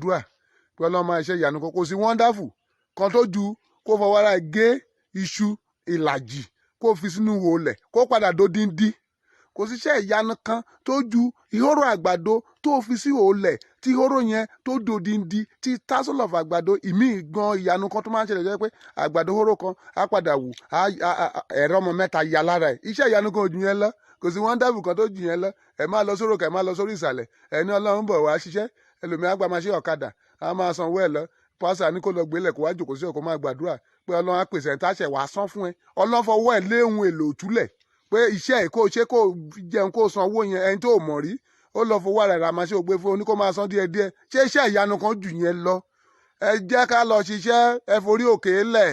Gbàdúrà pé Ọlọ́run máa ṣe ìyanu kan. Kò sí wonderful kan tó ju kó fọwọ́ ara gé iṣu ìlàjì, kó fi sínú wòlẹ̀, kó padà dódíndí. Kò síṣẹ́ ìyanu kan tó ju ìhóró àgbàdo tó fi sí òòlẹ̀, tí ìhóró yẹn tó dòdìndí, tí tassel of àgbàdo ìmíì gan. Ìyanu kan tó máa ń ṣẹlẹ̀ jẹ́ pé àgbàdo hóró kan á padà wù, ẹ̀rọ ọmọ mẹ́ta ya lára ẹ̀. Iṣẹ́ ìyanu kan ò jù yẹn lọ. Kò sí wonderful kan tó jù yẹn lọ. Ẹ máa lọ sórí òkè, ẹ máa lọ sórí ìsàlẹ̀, ẹ ní Ọlọ́run bọ̀ wá ṣiṣẹ́. Ẹlòmíì á gba máa ṣe ọ̀kadà, á máa sanwó ẹ̀ lọ. Pásítọ̀ ní kó lọ gbélé, kó wá jòkó sí ọkọ̀, máa gbàdúrà pé Ọlọ́run á pèsè ẹ̀ tá a ṣẹ̀ wá san fún ẹ. Ọlọ́run fọwọ́ ẹ̀ lé ohun èlò òtúlẹ̀ pé iṣẹ́ ẹ̀ kó ṣe, kó jẹun, kó san owó yẹn. Ẹni tó mọ̀ rí, ó lọ fowó ara rẹ̀ máa ṣe ògbé fún oní kó máa san díẹ̀ díẹ̀. Ṣé iṣẹ́ ìyanu kan jù yẹn lọ? Ẹ jẹ́ ká lọ ṣiṣẹ́. Ẹ forí òkè lẹ̀.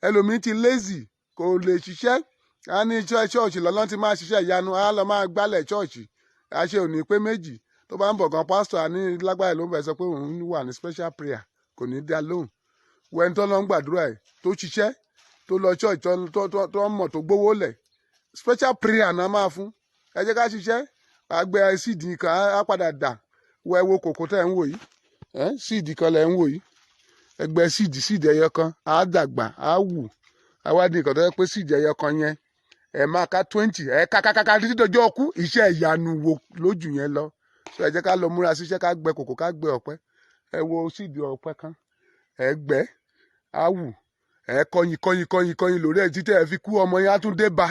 Ẹlòmíín ti lazy, kò lè ṣiṣẹ́. A ní ṣọ́ọ̀ṣì lọ́lọ́run ti máa ṣiṣẹ́ ìyanu, á lọ máa gbálẹ̀ ṣọ́ọ̀ṣì. A ṣe òní pé méjì tó bá ń bọ̀ gan, pásítọ̀ á ní lágbára ló ń bẹ̀ sọ pé òun wà ní special prayer, kò ní dá lóhùn. Wẹ́n tó lọ ń gbàdúrà ẹ̀, tó ṣiṣẹ́, tó lọ ṣọ́ọ̀ṣì, tó mọ̀, tó gbówó lẹ̀, special prayer náà máa fún. Ẹ jẹ́ ká ṣiṣẹ́. Àgbẹ̀ seed kan á padà dà. Wọ ẹ wo kòkó tẹ́ ń wò yìí, seed kan lẹ̀ ń wò yìí. Ẹgbẹ́ seed ẹyọ kan á dàgbà, á wù, á wá di nǹkan tó yẹ pé seed ẹyọ kan yẹn, ẹ máa ká 20, ẹ ká ká ká títí dọjọ́ ọkú. Iṣẹ́ ìyanu wo lójú yẹn lọ? So ẹ jẹ́ ká lọ múra síṣẹ́, ká gbẹ kòkó, ká gbẹ ọ̀pẹ. Ẹ wo seed ọ̀pẹ kan, ẹ gbẹ́, á wù, ẹ kọyìn kọyìn kọyìn kọyìn lórí ẹ títí ẹ fi kú, ọmọ yẹn á tún dé bá.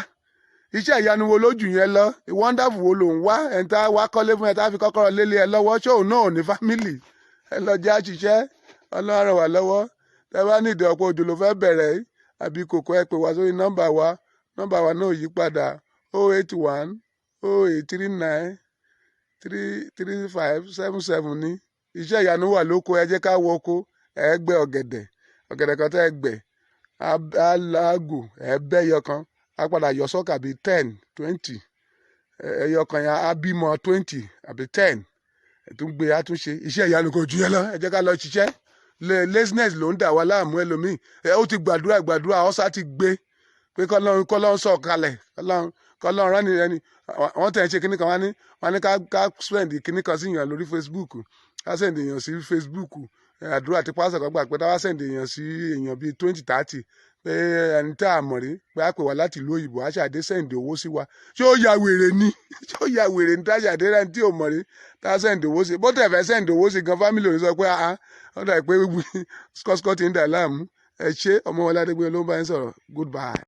Iṣẹ́ ìyanu wo lójú yẹn lọ? Wonderful wo ló ń wá? Ẹni tá wá kọ́lé fún ẹ, tá fi kọ́kọ́rọ́ lélẹ̀ ẹ lọ́wọ́, ṣé òun náà ò ní family? Ẹ lọ jẹ́ àṣìṣe. Ọlọ́run ràn wá lọ́wọ́. Tẹ bá ní ìdí ọ̀pọ̀ òjò ló fẹ́ bẹ̀rẹ̀ àbí kòkó, ẹ pè wá sórí nọ́mbà wa. Nọ́mbà wa náà yí padà: 081 0839 33577 ní. Iṣẹ́ ìyanu wà lóko. Ẹ jẹ́ ká wọ oko. Ẹ gbẹ́ ọ̀gẹ̀dẹ̀, ọ̀gẹ̀dẹ̀ kan tẹ́ ẹ gbẹ́ á láàgò, ẹ bẹ́ ẹyọ kan, á padà yọ sọ́kà bíi 10, 20. Ẹyọ kan yẹn á bímọ 20 àbí 10. Ẹ tún gbé, á tún ṣe. Iṣẹ́ ìyanu kò jù yẹn lọ. Ẹ jẹ́ ká lọ ṣiṣẹ́. Laziness ló ń dà wá láàmú. Ẹlòmíì ẹ ó ti gbàdúrà gbàdúrà, ọ̀sà ti gbé pé kọ́lọ́run kọ́lọ́run sọ̀ kalẹ̀, kọ́lọ́run kọ́lọ́run rán ni ẹni. Wọ́n tẹ̀ ń ṣe kinní kan, wọ́n ní ká send kinní kan sí èèyàn lórí Facebook, ká send èèyàn sí Facebook. Àdúrà tí pásítọ̀ kan gbà pé táwa send èèyàn sí èèyàn bíi 20, 30, pé ẹni tá a mọ̀ rí pé á pè wá láti ìlú òyìnbó, á ṣàdé send owó sí wa. Ṣé ó ya wèrè ni? Ṣé ó ya wèrè ní táṣàdé rẹ̀ tí ò mọ̀ rí tá a send owó sí? Bó tẹ̀ fẹ́ send owó sí gan, family ò ní sọ pé ah, ó dà pé skọ́skọ́ ti ń dà láàmú. Ẹ ṣé. Ọmọ wọn ládégbé ló ń bá yín sọ̀rọ̀. Goodbye.